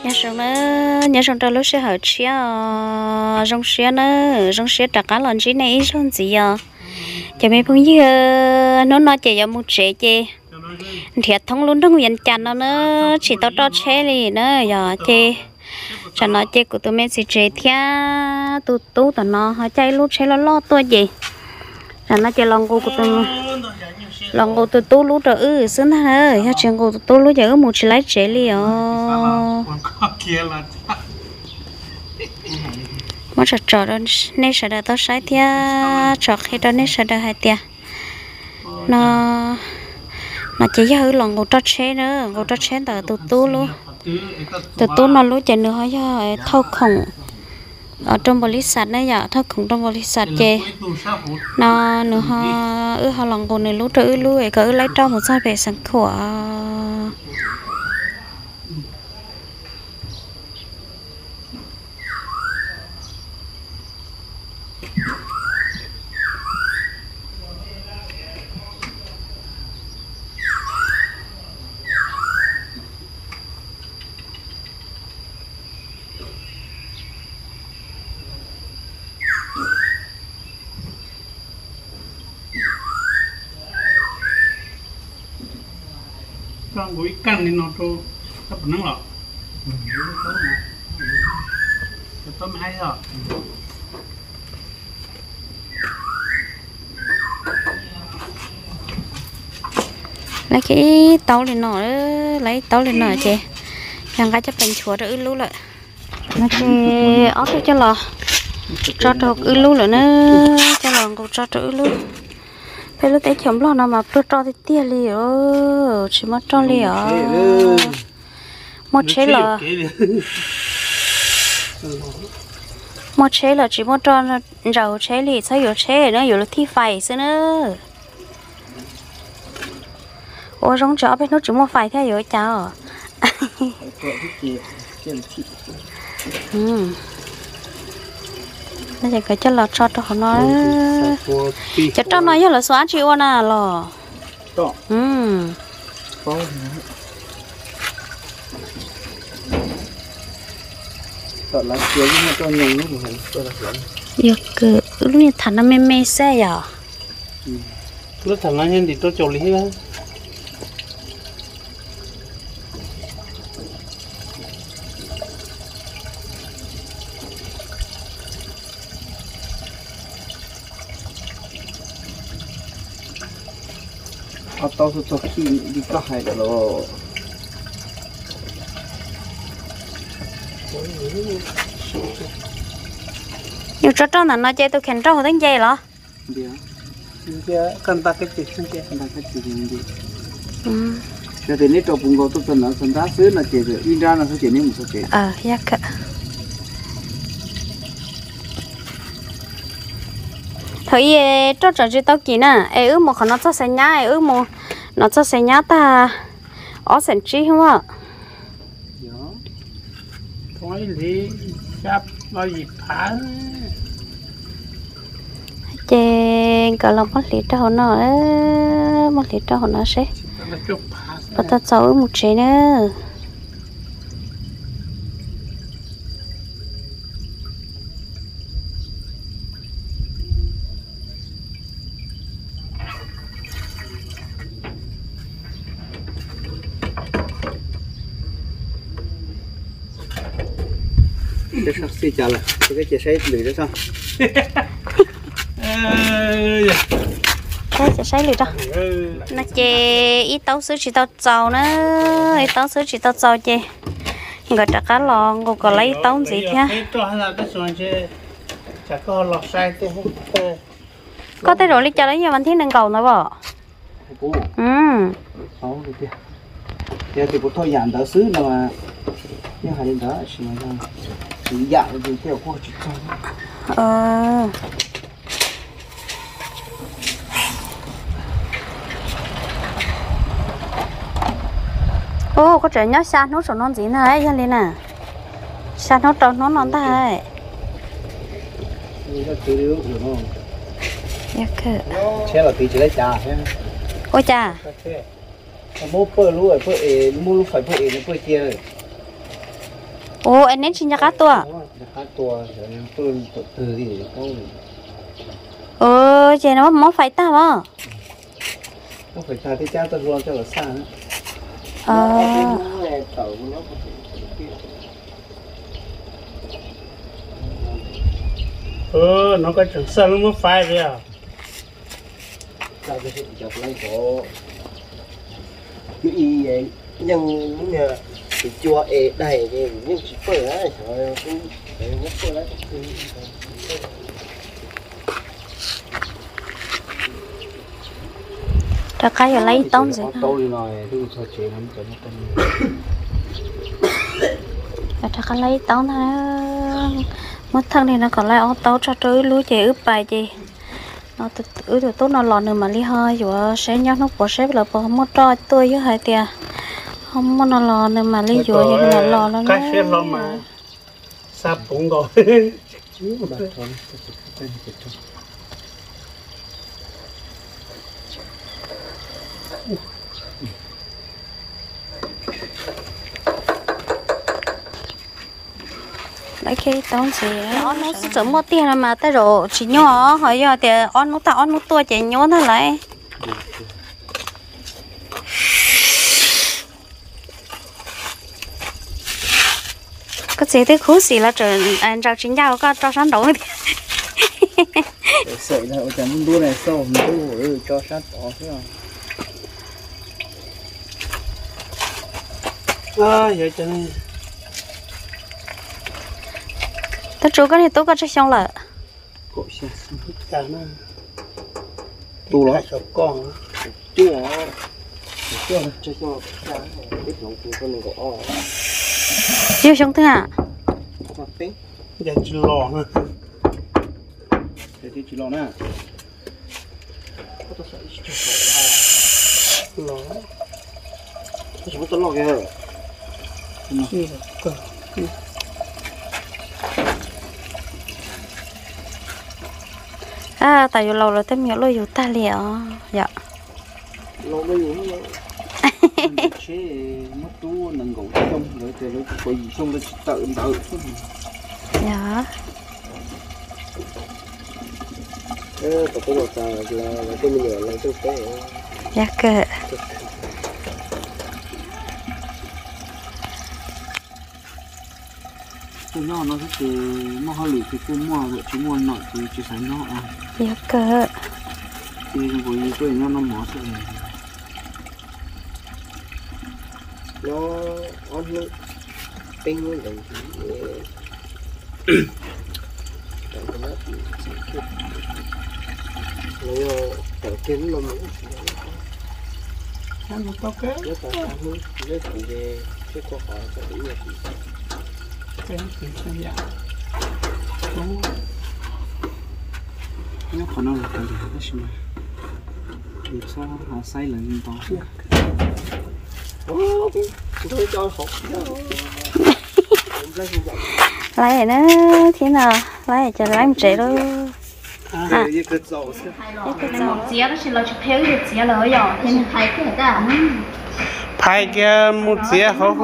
Nyob zoo na, nyob zoo rau lub sij hawm tshiab os, zoo siab na, zoo siab rov qab los ntsib nej ib zaug ntxiv os. Ces me phooj ywg, hnub no ces yuav mus tsev ces nrhiav thoob lub nroog Vias Cas no na, tsis tau roj tsheb li na yog ces tsam no ces kuv tus me txiv tsev thiab tus tub tom no ho caij ib lub tsheb loj loj tuaj ces tsam no ces los nqus tus, los nqus tus tub lub rau wb xwb ntag, yog tsis nqus tus tub lub ces wb mus tsis laib tsev li os. Muab tsom tsom rau nej sawv daws tau saib thiab tsom qhia rau nej sawv daws hais tias no, no ces yog wb los nqus roj tsheb na, nqus roj tsheb ntawm tus tub lub, tus tub no lub ces nws ho yog thauj khoom rau npaum li xas ne yom, thauj khoom rau npaum li xas ces no nws ho, wb ho los nqus nws lub rau wb lub es kom wb laib roj mus txog pem Xeev Khuam. Koj nqus ib kag li no rau sab pam neeb los? Cov taub me ab os. Lawv ib taub li no, lawv ib taub li no ces yog nqa coj pes nchuav rau wb lub lawm. No ces ob tug coj los tso rau wb lub lawm na, coj los nqus tso rau wb lub. Peb lub teb chaws Nplog no mas pluag roj tiag tiag li os, tsis muaj roj li os. Muaj tsheb los, muaj tsheb los tsis muaj roj ntsaum tsheb li, txhob yuav tsheb na, yuav luag thij fais xwb na. Ua zoo tseem ob peb hnub tsis muaj fais thiab yuav ua cas os. No ces kawd coj los tso rau hauv no. Cov roj no yog lawv xuas dab tsi ua na los? Yog kawg, lub niag tham no me me xwb yom. Lub tham no ntim rau caum li thiab. Ob taub xwb txog khij li koj hais lawm los. Yus tso roj ntawm no ces tus kheem roj hauv twb nce los? Yog tias neb rau puv nkaus tuaj txog ntawd txog nrab xwb no ces ib nrab no xwb ces neb mus txog tsev. Thaum ub roj tseem tsis tau kim na, es wb mus qhov no txog Xais Nyab, es wb mus no txog Xais Nyab tag ob xeem tsib hwb. Ces nkawd los muab hliv rau hauv no, muab hliv rau hauv no seb puas tau txaus wb mus tsev na. Saib lwm rau. Saib lwm rau. No ces ib taub xwb tsis tau txaus na, ib taub xwb tsis tau txaus ces nkawd rov qab los nqus kom lawv ib taub ntxiv thiab. Koj tej zaum li cas los yog vas thib nees nkaum ntawd as? Yog tias kuv thauj yam ntawd xwb no, yeej hais li ntawd, tab sis mas yog yam tej kuj tsis txog. Ub, koj tseem nyob xya hnub saum no ntxiv ntag, yog li na, xya hnub rau hnub no ntag. Ua cas? Muab pawg lub, muab lub fais pawg es no pawg cia. Ua es neb tsis nco qab tua? Ua ces no muab fais tag mas. No koj tseem xaj lub muab fais li os. Yeej cua es daig yeej tsis pawj. Rov qab yuav laib ib taub ntxiv. Rov qab laib ib taub ntag. Muab theej li no kom laib ob taub tso rau wb lub ces wb pais ces wb tus tub no los nws mam li ho yuav seb nyob hnub puas seb lawv puas muaj roj tuaj, yog hais tias ho muaj no los nws mam li yuav, yog nws los los no. Xa puv nkaus. Laib kiag ib taub ntxiv. Ob hnub xwb txawm muaj tiag no mas tej zaum tsis nyuaj, ho yog tias ob hnub tag ob hnub tuaj ces nyuaj ntag lauj. Koj txiv twb khuv xim los tseem ntsaws tsis ncaj, koj tso sab nraud tiag. Xav ua cas ntub ntub na, xauj ntub tso sab tod xwb. Tab tsuas koj niag tub koj tsawg xyoo lawm? Tu los? Yug xyoo twg a? Tsis los na. Tab tom yus laus lawm tej me nyuam luaj yus tag li os yom. Tsheb muab rub nees nkaum xyoo lawm tias lawv puas yim xyoo lawv tsis tawm ntawd. Yog. Yog kawg. Tuaj nyob no xwb ces muaj hauj lwm ces kuj muaj, tsis muaj nom ces tsis xav nyob. Yog kawg. Ces zoo nkaus li tuaj nyob noj mov xwb. Nyob ob hnub peb hnub ntawd, nyob qhov no los tab sis mas txhob saib lawv ntau. Laib na, thiab no laib ces laib mus tsev lauj. Txiav tab sis lawv tsis qhia wb tias txiav lawm yom. Phais kiag mus txiav hauv.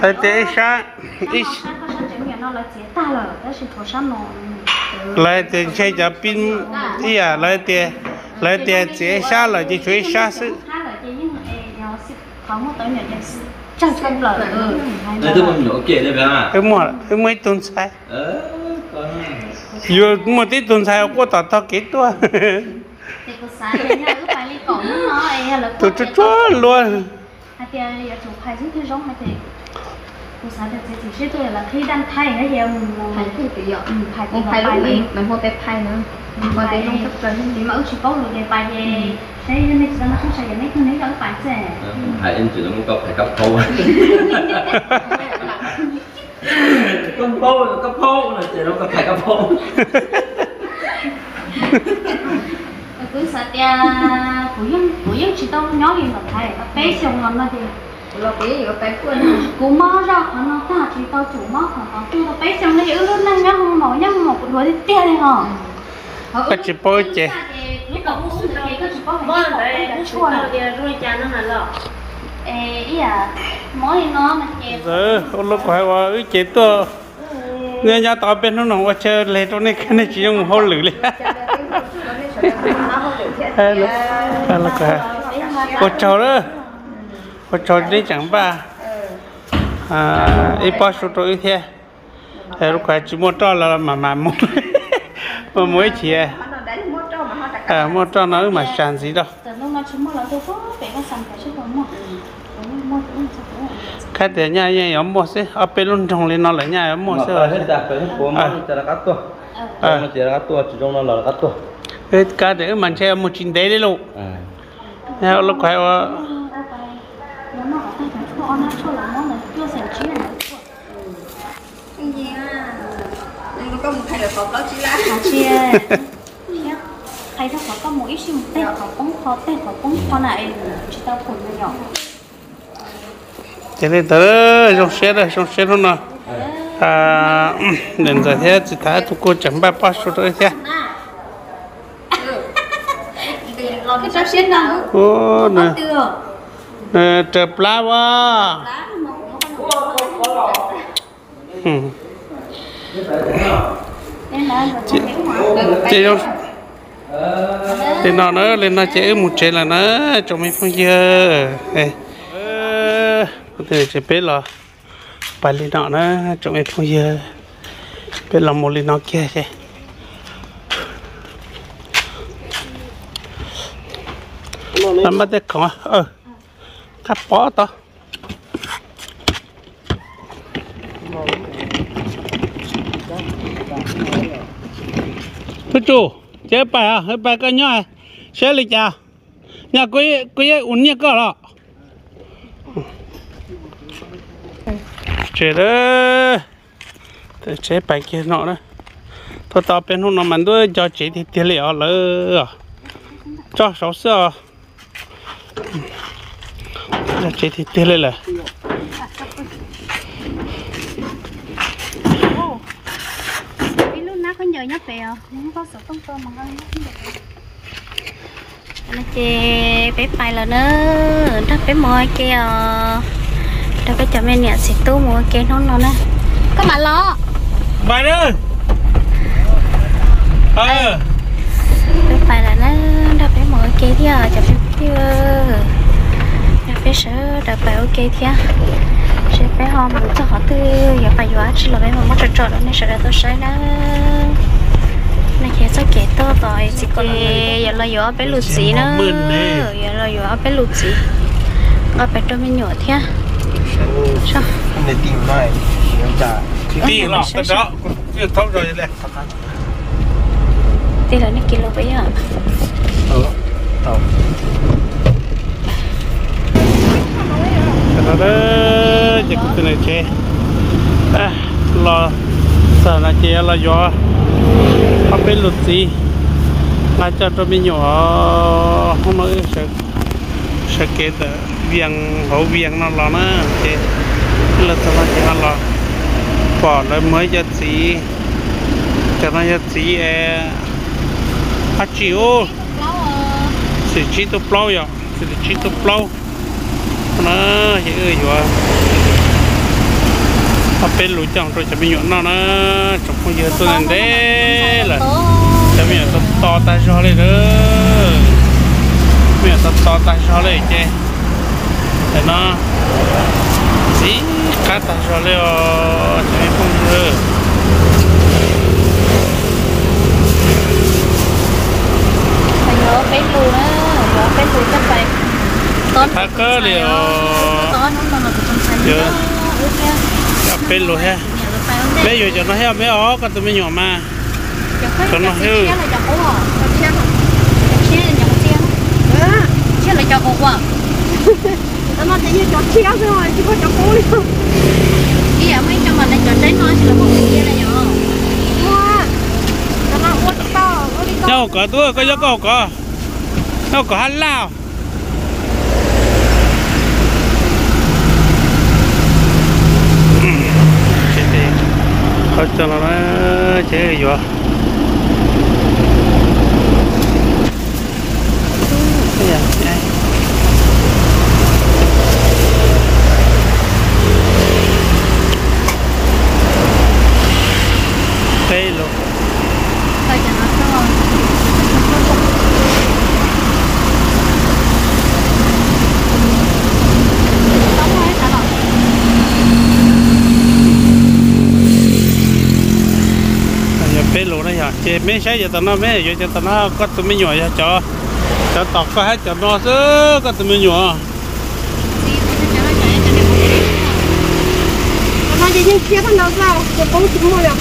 Hais tias ib sab, lawv tias ntshe cov pib ib yam, lawv tias, lawv tias txiav ib sab lawm ces tshuav ib sab xwb. Wb muaj, wb muaj ib tug ntxhais, yuav muaj tib tug ntxhais quaj tom tog kev tuaj. Tus tsuag tsuag luaj. Koj paub, koj paub no ces koj hais koj paub. Kuv xav tias kuv yeej, kuv yeej tsis tau nyob li ntawm Thaiv tau peb xyoo los no ces kuv mob zoj qhov no tag tsis tau tsum mob qhov tod tuaj tau peb xyoo no ces wb lub neej nyob hoo maum nyob hoo maum kuv dhuav tiag tiag li hos. Koj tsis paub ces. Ntxawm, ua lub kuv hais uas wb ces tuaj nyob nyob tau ob peb hnub no ua chaw leg rau nej, nej tsis yeej mus hauj lwm li. Ua tsaug, ua tsaug nej tseem npaj ib pob su rau wb thiab. Lub kuv hais tsis muaj roj los mam mam mus, mam mus ib chim. Muaj roj no wb mam sas ntxiv rau. Kab tias nyaj yeej yuav muaj xwb, ob peb lub nroog li no lawm nyaj yuav muaj xwb. Kab tias wb mas ntshe mus tsis ntev li lauj. Lub kuv hais ua Hais rau qhov koj mus ib sij mus tej qhov poob qho tej qhov poob qho na es tsis tau pum me nyuam. Ces li ntawd zoo siab, zoo siab hnub no. Niam ntxawm thiab txiv Thaj tus kuj tseem npaj pob su rau wb thiab. Nws raws plab as. Ces li no na, li no ces wb mus tsev lawm na tsoom me phooj ywg. Ces peb los pais li no na tsoom me phooj ywg, peb los mus li no kiag ces los npaj tej khoom qab pob tod. Tub Tsu, ces wb pais, wb pais koj nyob saib li cas, nyob kuv yeej ua nyiaj koj los. Tsev, tsev pais kiag no na. Tuaj tau peb hnub no mas ntuj nco tsev tiag tiag li os lawm. Tso saud xwb os. Nco tsev tiag tiag li lawm. Ces peb pais lawm na, nrog peb mus ua ke os, nrog peb cov me niam txiv tub mus ua ke hnub no na. Koj mam los. Peb pais lawm na, nrog peb mus ua ke thiab cov phooj ywg, nrog peb sawv daws pais ua ke thiab. Seb peb ho mus txog qhov twg, yuav pais yuav dab tsi los peb mam muab tsom tsom rau nej sawv daws tau saib na. No ces txoj kev tuaj tom txiv ces yuav los yuav ob peb lus txiv na, yuav los yuav ob peb lus txiv nqa pem rau me nyuam thiab. Tij lawv nej kis lus peb yog. Ces kuv tus niam tsev los txog no ces yuav los yuav ob peb lus txiv nqa coj rau me nyuam. Hnub no wb sawv kev ntawm Vias, hauv Vias no los na, ces wb los txog no ces ho los pom lawv muag ib co txiv. Cov no yog txiv dab tsi ub? Txiv tsib tug plaub yom, txiv tsib tug plaub na. Ces wb yuav ob peb lus coj rau cov me nyuam noj na. Tsoom phooj ywg, tuaj ntev lawm, cov me nyuam to to tag zog li lawm. Me nyuam to to tag zog li ces ntawm no ntxim qab tag zog li os cov me phooj ywg. Qab kawg li os. Peb lus thiab. Peb yuav cov no thiab me os, koj tus me nyuam mas. Cov no thiab. Nyob hauv kov tub, koj nyob koj hauv kov. Nyob hauv kov hab laj. Qhov cog los ces yuav Meb saib cov tom no, meb yuav cov tom no, koj tus me nyuam yog cov, cov tom koj hab cov no xwb, koj tus me nyuam. Cov no ces yeej tshiab tag nrho xwb, cov poob tsis muaj li,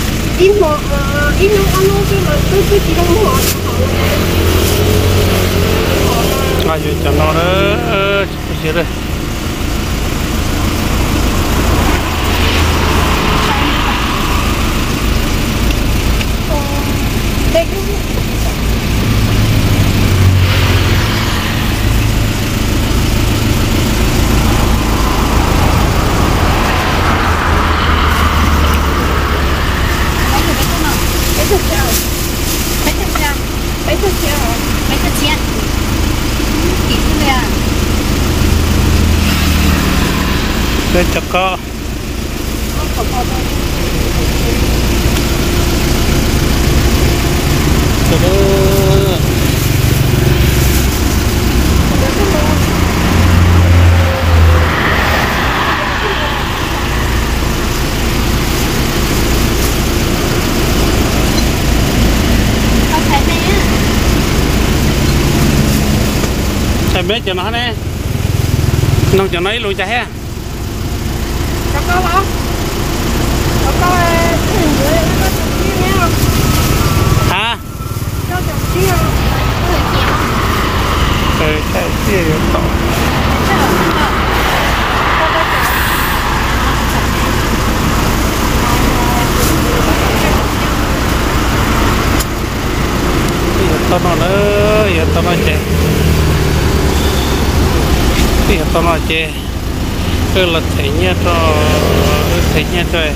ib hmo, ib hnub ob hnub xwb mas twb twb tsis tau muaj. Yuav cov no, tsis pub siab. Peb cov ko. Thaij meb cov no ne, noog cov no ib lus cas thiab? Ha? Yog tau no na, yog tau no ces, yog tau no ces, wb los them nyiaj rau, wb them nyiaj rau,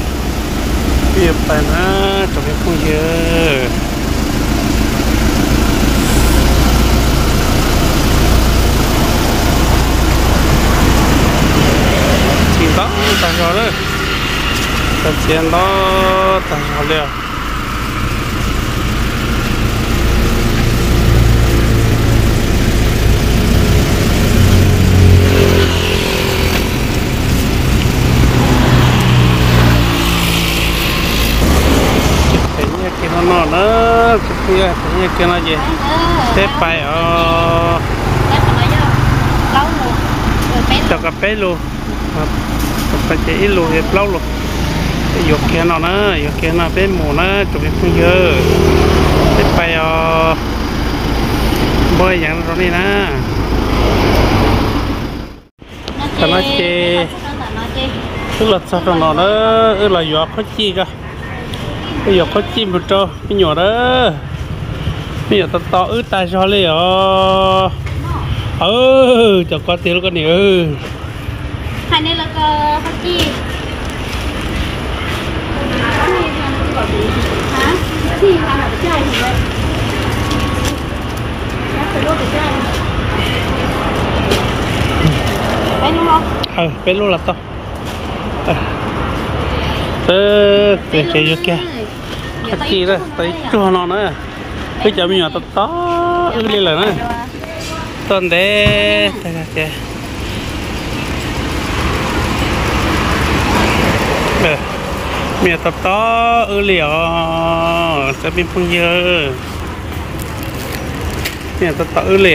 wb yuav pais na, tsoom me phooj ywg. Txiv ntau tag zog lawm, cov txiv ntau tag zog li os. Them nyiaj kiag no no na, them nyiaj kiag no ces peb pais os. Cov ko peb lus, ces ib lus ces plaub lus. Peb yuav kiag no na, yuav kiag no peb mus na tsoom me phooj ywg. Peb pais os, npaj yees rau nej na. Tam no ces wb los txog rau no na, wb los yuav qhob cij ko, wb yuav qhob cij mus rau me nyuam na. Me nyuam tos tos wb tag zog li os. Cov ko tiag lub koj niam. Peb lub los tau. Ces yuav kiag qhob cij tau ib tsuag no na. Wb cov me nyuam tos tos wb li lawm na. Tuaj ntev tag ces me nyuam tos tos wb li os cov me phooj ywg. Me nyuam tos tos wb li,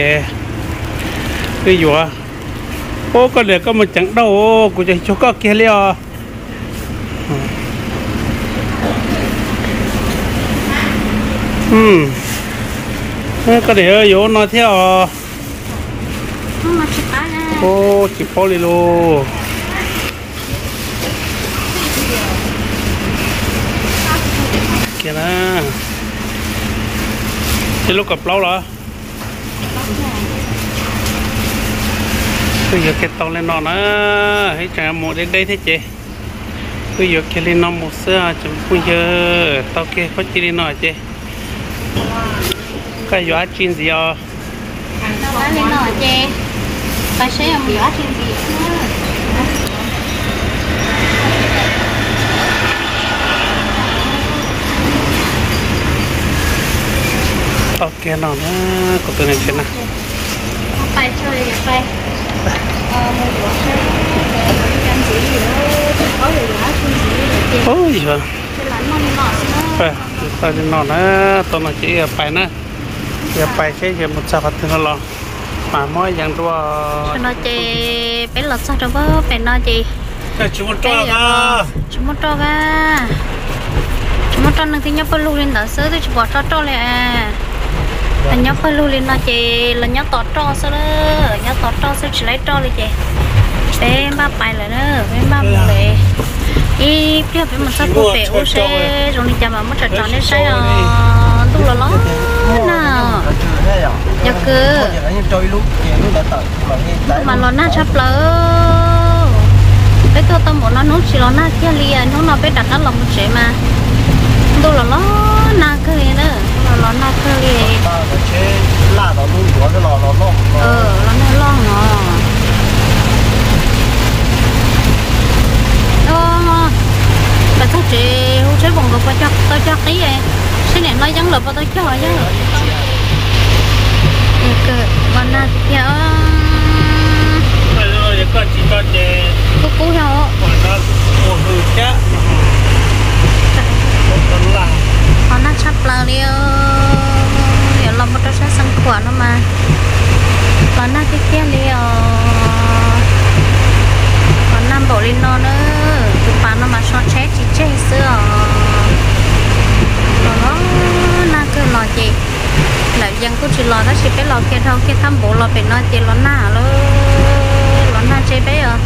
wb yuav. Ub, koj niam koj mus ceev dauj, kuv tseem cuag koj kiag li os. Koj niam yuav ua no thiab os. Ub, tsis paub li lauj. Kiag na. Ib lub kaum plaub los. Wb yuav kiag tau li no na, ib tsam mus deb deb thiab ces wb yuav kiag li no mus xwb tsoom phooj ywg. Tau kiag qhob cij li no ces koj yuav dab tsi ntxiv os? Li no ces, pais seb yuav mus yuav dab tsi ntxiv. Tau kiag no na, kuv tus niam tsev na. Ub, yog Tau li no na, tau no ces yuav pais na, yuav pais seb yuav mus txog qhov twg no los mas muab yees dua. Tam no ces peb los txog rau pem no ces tsis muaj roj, tsis muaj roj neeg twb nyob pawg lug li ntawd xwb, twb tsis pom roj roj li. Nyob pawg lug li no ces los nyob tos roj xwb, nyob tos roj xwb tsis laib roj li ces peb npaj pais lawm na, peb npaj mus lawm. Ib pliag peb mus txog puag pem ub seb zoo li cas mas muab tsom tsom nej saib os. Ntuj los los nag, yog kawg, ntuj mas los nag tshaj plaws. Peb tuaj tau npaum no hnub tsis los nag kiag li, hnub no peb rov qab los mus tsev mas ntuj los los nag kawg li na, los los nag kawg li. Los nag loj no. Pas txog tsev hu tsheb npaum nkaus puas tau cog qib, seb nim no yeeb lawm puas tau cog yeeb. Los nag tiag. Kub kub yog. Los nag tshaj plaws li, yuav los mus rau sab Xeev Khuam no mas los nag tiag tiag li os. Los nag npaum li no na, tus pas no mas so tsheb tsis tseg xwb os. Los los nag kawg los ces lawm yees kuj tsis los tab sis peb los kiag dhau kiag thab npaum los pem no ces los nag lawm, los nag ces peb os,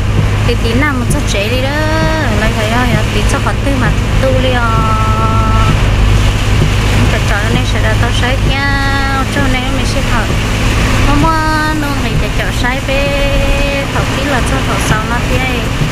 tiv tiv nag mus txog tsev li lawm, los yog yog tiv txog qhov twg mas tu li os. Tsom tsom nej sawv daws tau saib thiab, ua tsaug nej lub me sij hawm muaj muaj nuj nqis caum caum saib peb thaum pib los txog thaum xaus no thiab.